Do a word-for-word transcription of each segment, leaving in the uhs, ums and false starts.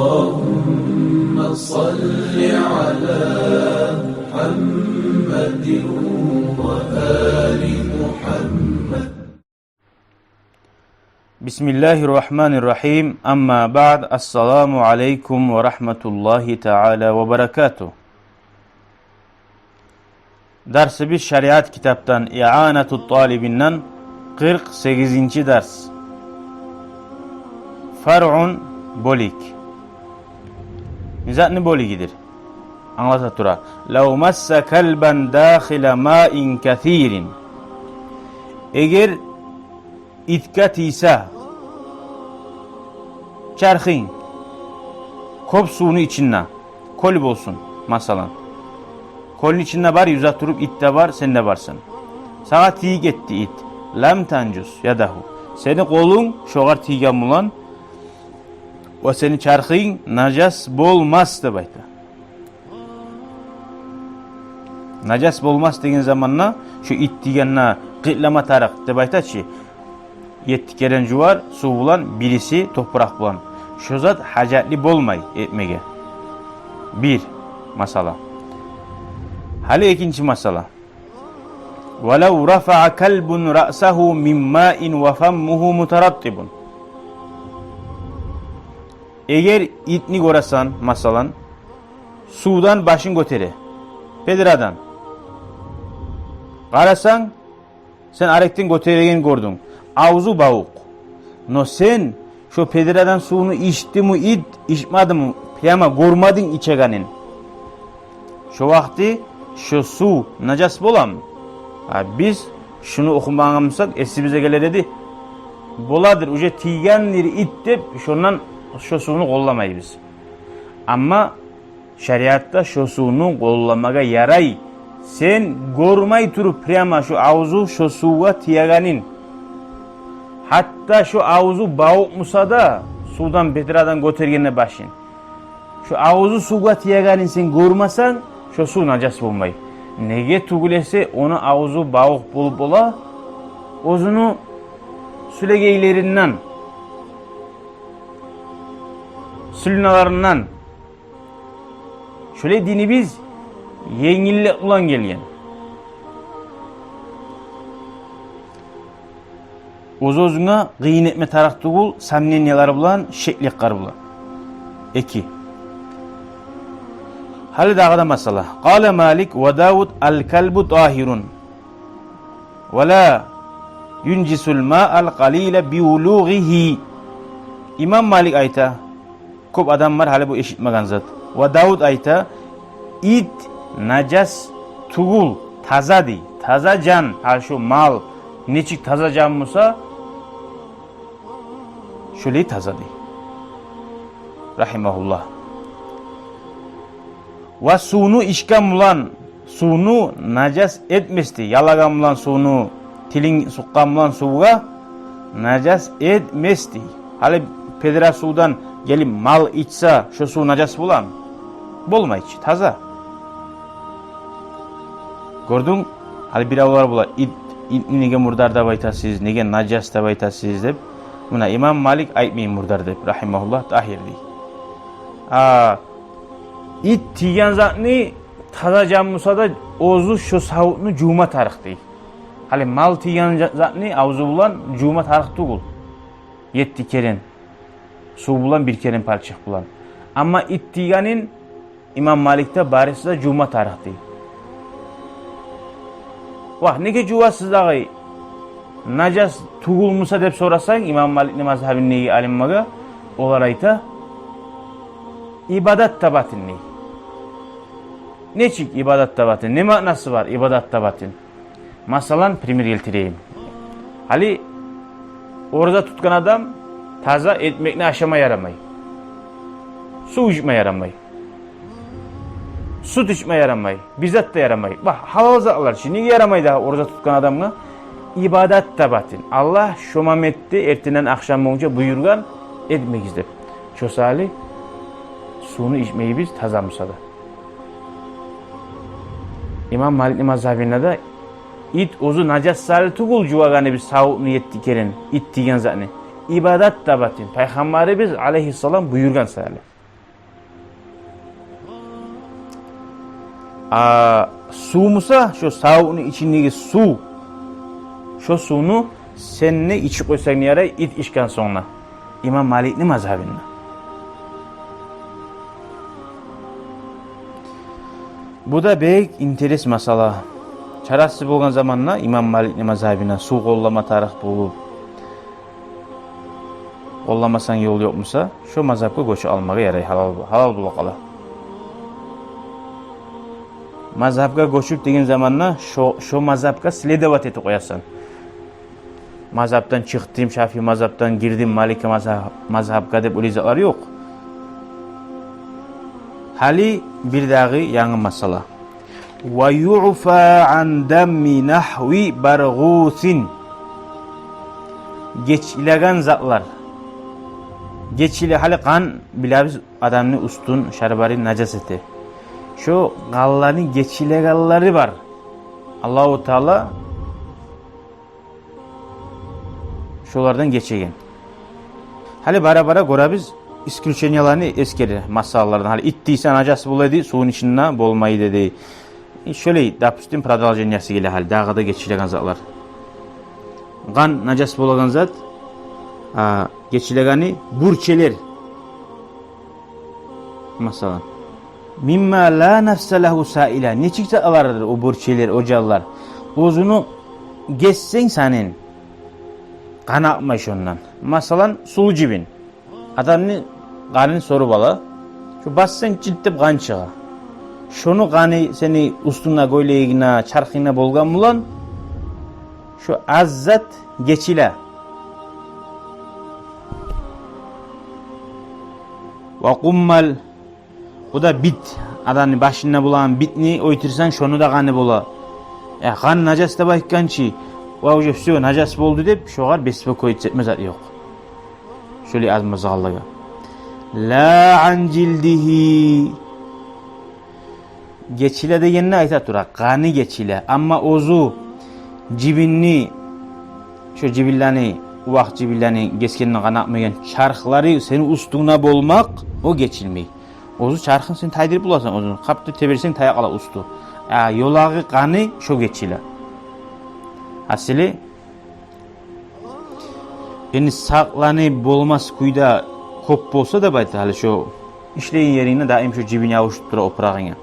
اللهم صل على محمد وآل محمد. بسم الله الرحمن الرحيم. أما بعد. السلام عليكم ورحمة الله تعالى وبركاته. Дарсыбыз шариат китапдан, Иъанатут талибинден, къыркъ сегизинчи дарс. Фаръун, бёлюк. Не затны бёлюгюдюр? Англата тура. Лав масса калбан дахила маин касирин. Эгер итге тийсе чархынг кёп сувну ичинде, кёл болсун, масала. Кёлню ичинде бар, юзе туруп, ит де бар, сен де барсан. Сагъа тийип гетди ит. Лам танжус ядагьу. Сени къолунг шогъар тийген булан ва сени чархынг нажас болмас деп айта. Нажас болмас деген заманда, шо ит тийгенде къыйытлама тарыкъ деп айта чы. Етти керен жувар сув булан, бириси топуракъ булан. Шо зат гьажатлы болмай этмеге. Бир масала. Гьали экинчи масала. Валав рафаа калбун раъсагьу мин маин ва фаммугьу мутараттибун. Эгер итни гёресен, масала, сувдан башын гётере, педрадан. Къарасанг, сен арекден гётерегенин гёрдюнг. Авзу бавукъ. Но сен шо педрадан сувну ичдими ит, ичмедими, прямо гёрмединг ичегенин. Шо вакъти шо сув нажас боламы? А биз шуну охумагъан бусакъ, эсибизге гелер эди, боладыр, уже тийгендир ит деп, шондан шо сувну къолламайбыз. Амма шариатда шо сувну къолламагъа ярай, сен гёрмей туруп прямо шо авзу шо сувгъа тиегенин. Гьатта шо авзу бавукъ буса да, сувдан, педрадан гётергенде башын, шо авзу сувгъа тиегенин сен гёрмесенг, шо сув нажас болмай. Неге тюгюл эсе, ону авзу бавукъ болуп бола, оьзюню сюлегейлеринден, слюналарындан. Шолай динибиз енгиллик булан гелген. Оьз-оьзюнге къыйын этме тарыкъ тюгюл сомнениялар булан, шекликлер булан. Эки. Гьали дагъы да масала. Къала Малик ва Давуд: аль-калбу тагьирун ва ла юнжисул маал къалила би вулугъигьи. Имам Малик айта, кёп адам бар гьали бу эшитмеген зат. Ва Давуд айта: ит нажас тюгюл, таза дей. Таза жан, гьали шо мал нечик таза жан буса, шолай таза дей. Рагьимагьуллагь. Ва сувну ичген булан сувну нажас этмес дей, ялагъан булан сувну, тилинг сукъгъан булан сувгъа нажас этмес дей. Гьали педра сувдан гелип мал ичсе, шо сув нажас боламы? Болмай чы, таза. Гёрдюнг, гьали биревлер бола: ит, итни неге мурдар деп айтасыз, неге нажас деп айтасыз деп. Муна имам Малик айтмай мурдар деп, рагьимагьуллагь, тагьир дей. А ит тийген затны, таза жан буса да, оьзю шо савутну жувма тарыкъ дей. Гьали мал тийген за-, затны авзу булан жувма тарыкъ тюгюл. Етти керен сув булан, бир керен палчыкъ булан. Амма ит тийгенин имам Маликде барысы да жувма тарыкъ дей. Вагь, неге жувасыз дагъы, нажас тюгюл буса деп сорасанг, имам Маликни мазгьабындагъы алимлеге, олар айта: ибадат табатын дей. Нечик ибадат табатын? Не маънасы бар ибадат табатын? Масала, пример гелтирейим. Гьали ораза тутгъан адам таза этмекни ашама ярамай, сув ичме ярамай, сют ичме ярамай, бир зат да ярамай. Бакъ, гьалал затлар чы, неге ярамай дагъы ораза тутгъан адамгъа? Ибадат табатын. Аллагь шо моменте эртенден ахшам болгъунча буюргъан этмегиз деп. Шо саялы сувну ичмейбиз, таза буса да. Имам Маликни мазгьабында да ит оьзю нажас саялы тюгюл жувагъаныбыз савутну етти керен, ит тийген затны. ибадат да батин, Пайхаммарыбыз алайгьиссалам буюргъан саялы. А сув буса, шо савутну ичиндеги сув, шо сувну сен де ичип къойсанг да ярай, ит ичген сонг да. Имам Маликни мазгьабында. Бу да бек интерес масъала. Чарасыз болгъан заманда имам Маликни мазгьабына сув къоллама тарыкъ болуп, къолламасанг ёл ёкъ буса, шо мазгьабгъа гёчюп алмагъа ярай, гьалал, гьалал бола къала. Мазгьабгъа гёчюп деген заманда шо, шо мазгьабгъа следовать этип къоясан. Мазгьабдан чыкъдым, Шафии мазгьабдан гирдим Малики мазгьаб-, мазгьабгъа деп олай затлар ёкъ. Гьали бирдагъы янгы масъала. Ва юъфа ан дамми нагьви баргъусин. Гечилеген затлар. Гечиле, гьали къан, билебиз, адамны уьстюн, шарбарын нажас эте. Шо къанланы гечилегенлери бар. Аллагьу Таала шолардан гечеген. Гьали бара-бара гёребиз, исключенияланы эсгере масъалалардан. Гьали ит дейсен, нажас бола эди, сувну ичинде болмай эди. Шолай, допустим, продолжениясы геле гьали, дагъы да гечилеген затлар. Къан нажас болагъан зат, а, гечилегени бёрчелер. Масала, мимма ла нафса лагьу саила. Нечик затлардыр о бёрчелер, о жанлар? Оьзюню гессенг санын, къан акъмай шондан. Масала, сулу жибин. Адамны къанын соруп ала. Шо бассанг, чылт деп къан чыгъа. Шону къаны сени уьстюнгде, гёйлегингде, чархынгда болгъан булан шо аз зат гечиле. Ва къуммал. Бу да бит. Адамны башында болагъан битни оьлтюрсенг, шону да къаны бола. Э, къан нажас деп айтгъан чы, ва уже всё, нажас болду деп, шогъар беспокоиться этме зат ёкъ. Шолай аз мазаллагъа. Ла ан жилдигьи. Гечиле дегенде айта тура, къаны гечиле. Амма оьзю жибинни, шо жибинлени, увакъ жибинлени гесгенде къан акъмайгъан чархлары сени уьстюнгде болмакъ, о гечилмей. Оьзю чархын сен тайдырып боласан, оьзюн къап деп теберсенг, тая къала уьстю. А ёлагъы къаны, шо гечиле. Асили, энни сакъланып болмас кюйде кёп болса да, бу айта, гьали шо ишлейген ерингде даим шо жибин ябушуп тура опурагъынга.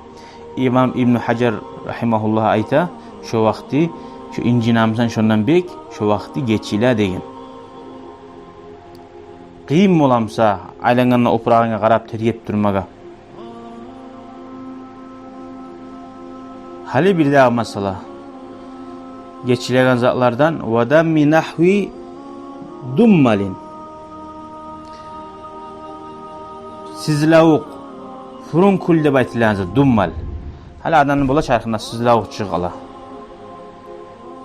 Имам Ибну Гьажар рагьимагьуллагь айта, шо вакъти, шо инжинамсан шондан бек, шо вакъти гечиле деген. Къыйын боламса, айлангъанда опурагъынга къарап тергеп турмагъа. Гьали бирдагъы масъала. Гечилеген затлардан ва дамми нагьви думмалин. Сызлавукъ, фурункул деп айтылагъан зат, думмал. Гьали адамны бола чархында сызлавукъ чыгъып къала.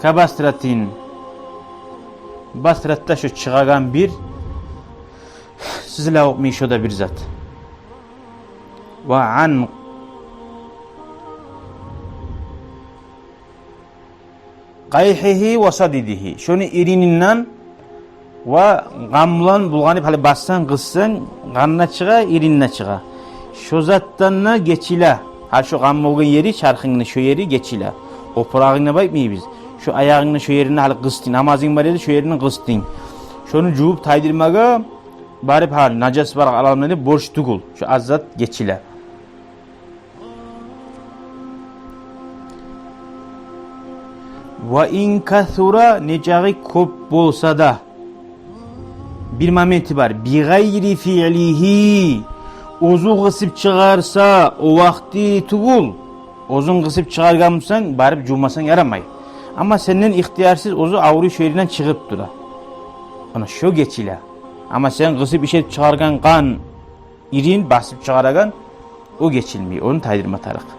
Ка басратин. Басратда шо чыгъагъан бир сызлавукъму, шо да бир зат. Ва ан къайгьигьи ва садидигьи. Шону ирининден ва къан булан булгъанып, гьали бассанг, къыссанг, къан да чыгъа, ирин де чыгъа. Шо затдан да гечиле. Гьали шо къан болгъан ери, чархынгны шо ери гечиле. Опурагъынгны деп айтмайбыз. Шо аягъынгны шо еринде гьали къысдынг, намазынг бар эди, шо еринде къысдынг. Шону жувуп тайдырмагъа барып, гьали нажас бар, къаралмай деп борч тюгюл. Шо аз зат гечиле. Ва ин касура, нечакъы кёп болса да. Бир моменти бар. Би гъайри фиълигьи. Оьзю къысып чыгъарса, о вакъти тюгюл. Оьзюнг къысып чыгъаргъан бусанг, барып жувмасанг ярамай. Амма сенден ихтиярсыз оьзю авруй шо еринден чыгъып тура. Ана шо гечиле. Амма сен къысып иш этип чыгъаргъан къан, ирин басып чыгъарагъан, о гечилмей, ону тайдырма тарыкъ.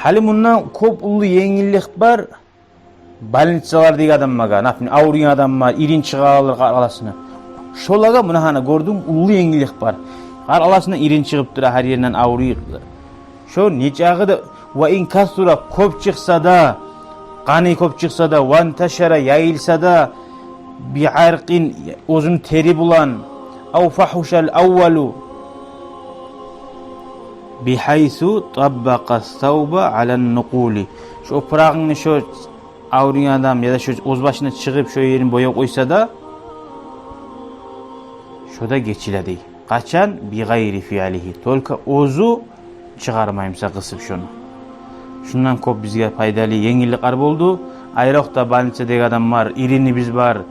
Гьали мунда кёп уллу енгиллик бар. Больницалардагъы адамлагъа, например, авруйгъан адам бар, ирин чыгъа къалыр къаркъарасына. Шолагъа муна гьана гёрдюнг, уллу енгиллик бар. Къаркъарасына ирин чыгъып тура, гьар еринден авруй. Шо нечакъы да, ва ин касура, кёп чыкъса да, Къаны кёп чыкъса да, وانتشر, яйылса да, بعرق, оьзюню тери булан, أو فحش الأول بحيث طبق الثوب على النقول. Шо опурагъынгны шо авруйгъан адам яда шо оьз башына чыгъып, шо ерин бояп къойса да, шо да гечиле дей. Къачан? بغير فعله. Только оьзю чыгъармай буса къысып шону. Шундан кёп бизге пайдалы енгилликлер болду. Айрокъда больницадагъы адамлар, иринибиз бар,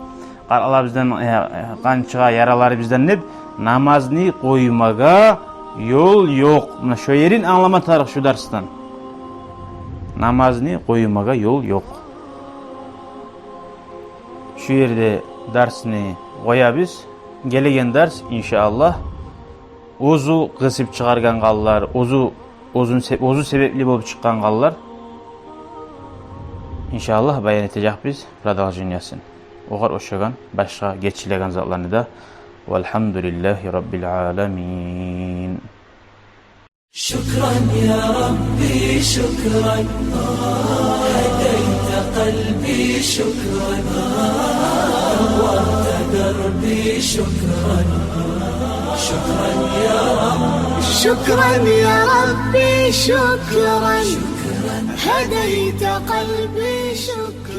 къаркъарабыздан, э, э, къан чыгъа, яраларыбыздан деп, намазны къоймагъа ёл ёкъ. Муна шо ерин англама тарыкъ шо дарсдан. Намазны къоймагъа ёл ёкъ. Шо ерде дарсны къоябыз. Гелеген дарс, иншааллагь, оьзю къысып чыгъаргъан къанлар, оьзю, оьзюн се-, оьзю себепли болуп чыкъгъан къанлар, иншааллагь, баян этежекбиз продолжениясын. Огъар ошагъан башгъа гечилеген затланы да. والحمد لله رب العالمين. شكرا يا ربي، شكرا. هديت قلبي، شكرا. نورت دربي، شكرا. شكرا يا رب. شكرا يا ربي، شكرا. هديت قلبي، شكرا.